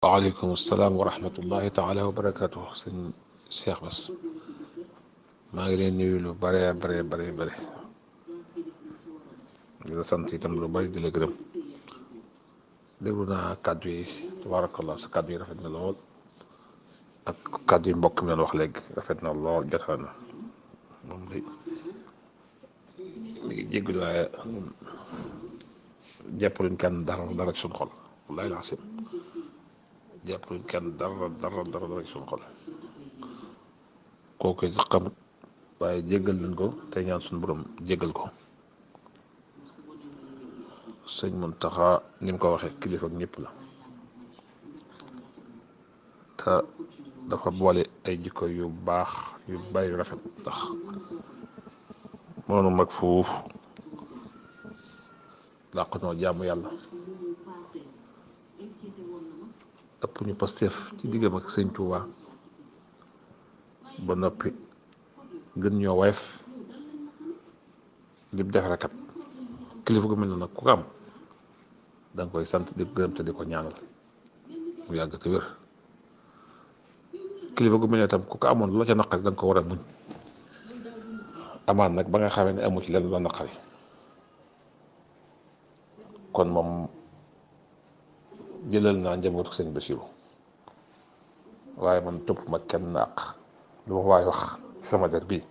waaleykum salaam wa rahmatullahi taala wa barakaatu sëñ Cheikh Bass maa ngi leen nuyu lu bare bare di la sant itam lu bari di la gërëm déglu naa kàddu yi tabaarakallah sa kàddu yi rafet na lool ak kàddu yi mbokk mi doon wax léegi rafet na lool jotal na moom lay mi ngi jégalu waaye jàppaluñ kenn dara ci suñu xol wallaahi laa sim jàppaluñ kenn dara ci suñu xol kooku it xamut waaye jéggal nañ ko te ñaan suñu borom jéggal ko sëñ Muntaxa ni mu ko waxee kilifa ak ñëpp la te dafa boole ay jikko yu baax yu bari rafet ndax mënoonu mag foofu dàq noo jaamu yàlla ëpp ñu Pastef ci diggam ak sëñ Tuuba ba noppi gën ñoo woyof di defarakat kilifa gu mel na nag ku ko am da nga koy sant di gërëm te di ko ñaanal mu yàgg te wér kilifa gu mel ne tam ku ko amoon loo ca naqari da nga ko war a muñ amaan nag ba nga xamee ne amu ci lenn loo naqari kon moom jëlal naa njabootu sëñ Basiru waaye man topp ma kenn naq lu ma waay wax ci sama der bii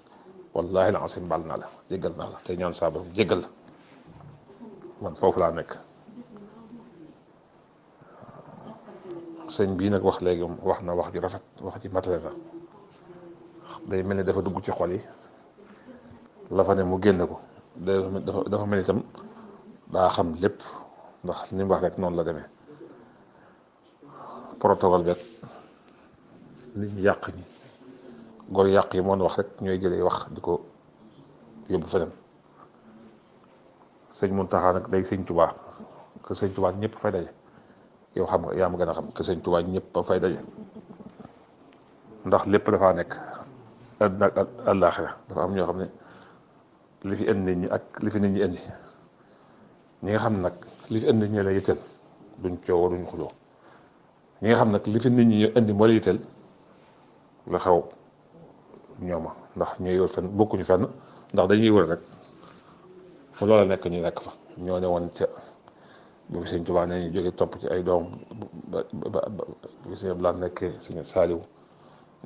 wallaahi la asim baal naa la jéggal naa la te ñaan saa borom jéggal la man foofu laa nekk sëñ bii nag wax léegi wax na wax ju rafet wax ci matériel la day mel ni dafa dugg ci xol yi la fa ne mu génn ko dafa mel ni itam daa xam lépp ndax ni mu wax rek noonu la demee protocole beeg nit ñi yàq ñi góor yàq yi moon wax rek ñooy jëlee wax di ko yóbbu feneen sëñ Muntaxa nag day sëñ Tuubaa que sëñ Tuubaa ñëpp fay daje yow xam nga yaa ma gën a xam que sëñ Tuubaa ñëpp a fay daje ndax lépp dafaa nekk àddina ak àllaaxira dafa am ñoo xam ne li fi indi nit ñi ak li fi nit ñi indi ñi nga xam ne nag li fi indi nit ñi la yitteel duñ coow duñ xuloo ñi nga xam nag li fi nit ñi indi moo la yitteel la xew ñooma ndax ñooy wër fenn bokkuñu fenn ndax dañuy wër rek fu loola nekk ñu nekk fa ñoo ne woon ca bu fi sëñ Tuubaa ne ñu jóge topp ci ay doom ba bi sëñ Abdu Lahat nekkee sëñ Saaliw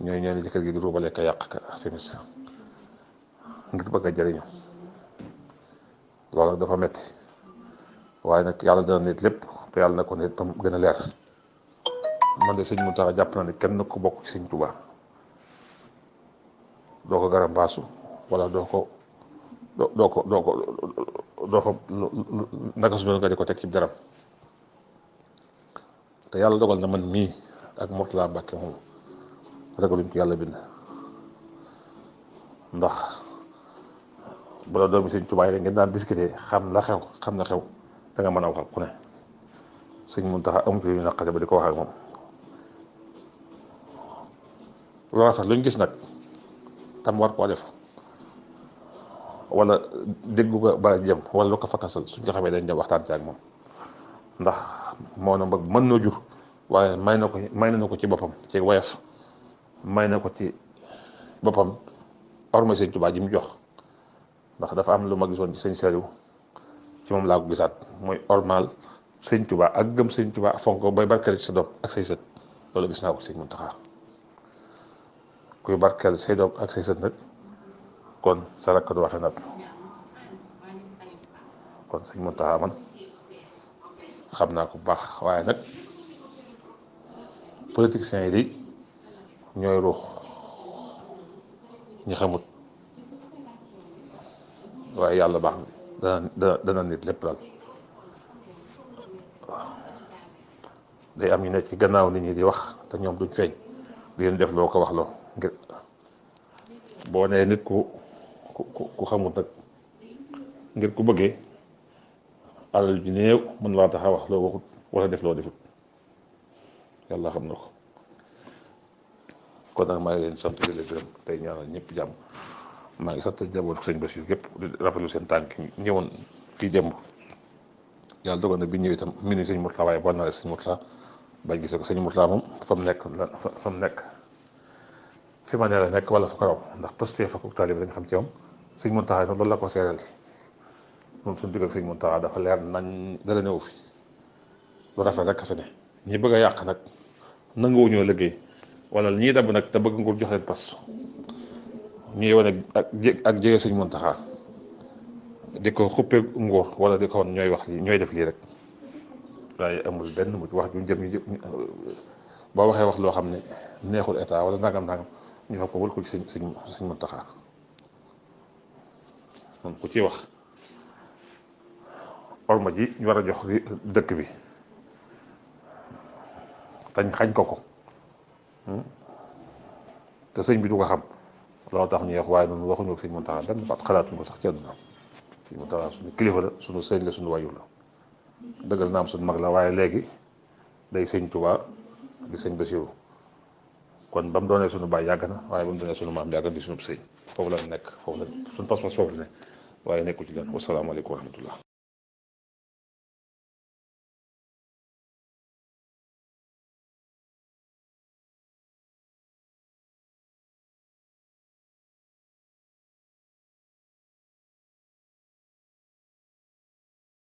ñooy ñeen ci kër gi di ruubale ka yàq ka femis ngir bëgg a jëriñu loolu nag dafa metti waaye nag yàlla dana nit lépp te yàlla na ko nit ba mu gën a leer man de sëñ Muntaxa jàpp na ne kenn ko bokk ci sëñ Tuubaa doo ko garambaasu wala doo ko naka su doon nga di ko teg ci daram te yàlla dogal na man mii ak Murtala Mbàkke moom ragaluñ ko yàlla bind ndax bu la doomi sëñ Tuubaa yi ngeen daan discuter xam la xew da nga mën a wax ak ku ne sëñ Muntaxa amu ci lu ñu naqare ba di ko wax ak moom loolu sax luñ gis nag tam war koo def wala déggu ko ba jëm wala lu ko fakkasal suñ ko xamee dañ dem waxtaan ci ak moom ndax moo na mbëgg mën noo jur waaye may na ko ci boppam ci woyof may na ko ci boppam ormay sëñ Tuubaa ji mu jox ndax dafa am lu ma gisoon ci sëñ Saliou ci moom laa ko gisaat mooy ormal sëñ Tuubaa ak gëm sëñ Tuubaa fonk ko bay barkeel ci sa doom ak say sët loolu gis naa ko sëñ Muntaxa kuy barkeel say doom ak say sët nag kon sa rakk du waxe nag kon sëñ Muntaxa man xam naa ko bu baax waaye nag politiciens yi di ñooy ruux ñi xamut waaye yàlla baax na dana nit lépp daal day am ñu ne ci gannaaw nit ñi di wax te ñoom duñ feeñ di leen def loo ko wax loo ngir boo nee nit ku xamut nag ngir ku bëggee alal ju néew mën laa tax a wax loo waxut wala def loo defut yàlla xam na ko kon nag maa ngi leen sant di leen gërëm tey ñaanal ñëpp jàmm maa ngi sant jaboot sëñ Basiru yëpp di rafetlu seen tànk ñëwoon fii démb yàlla dogal na bi ñëwee itam minu sëñ Murtala waaye bon naa sëñ Murtala bañ gisee ko sëñ Mourtada moom fa mu nekk fa mu nekk fi ma ne la nekk wala fa ko raw ndax pëstee fa ko taalibe dañ xam ci moom sëñ Mountakha loolu la ko seereel moom suñu digg ak sëñ Mountakha dafa leer nañ dara newu fi lu rafet rek a fi ne ñi bëgg a yàq nag nanguwuñoo liggéey wala ñii dabb nag te bëgg nguur jox leen pas ñuy wane ak jege sëñ Mountakha di ko xuppee nguur wala di ko woon ñooy wax lii ñooy def lii rek waaye amul benn mujj wax ju jëm ñu boo waxee wax loo xam ne neexul état wala nangam ñu xam ko wël ko ci sëñ Mountakha moom ku ci wax orma ji ñu war a jox dëkk bi tañ xañ ko te sëñ bi du ko xam loolu tax ñuy wax waaye noonu waxuñu ak sëñ Mountakha benn baat xalaatuñ ko sax ci àdduna sëñ Mountakha suñu kilifa la suñu sëñ la suñu wayur la dëggal naam suñu mag la waaye léegi day sëñ Tuubaa di sëñ Basiru kon ba mu doonee suñu baay yàgg na waaye ba mu doonee suñu maam yàgg na di suñu sëñ foofu la nekk foofu la suñu pas-pas foofu la ne waaye nekku ci leen wasalaamaaleykum wa rahmatullah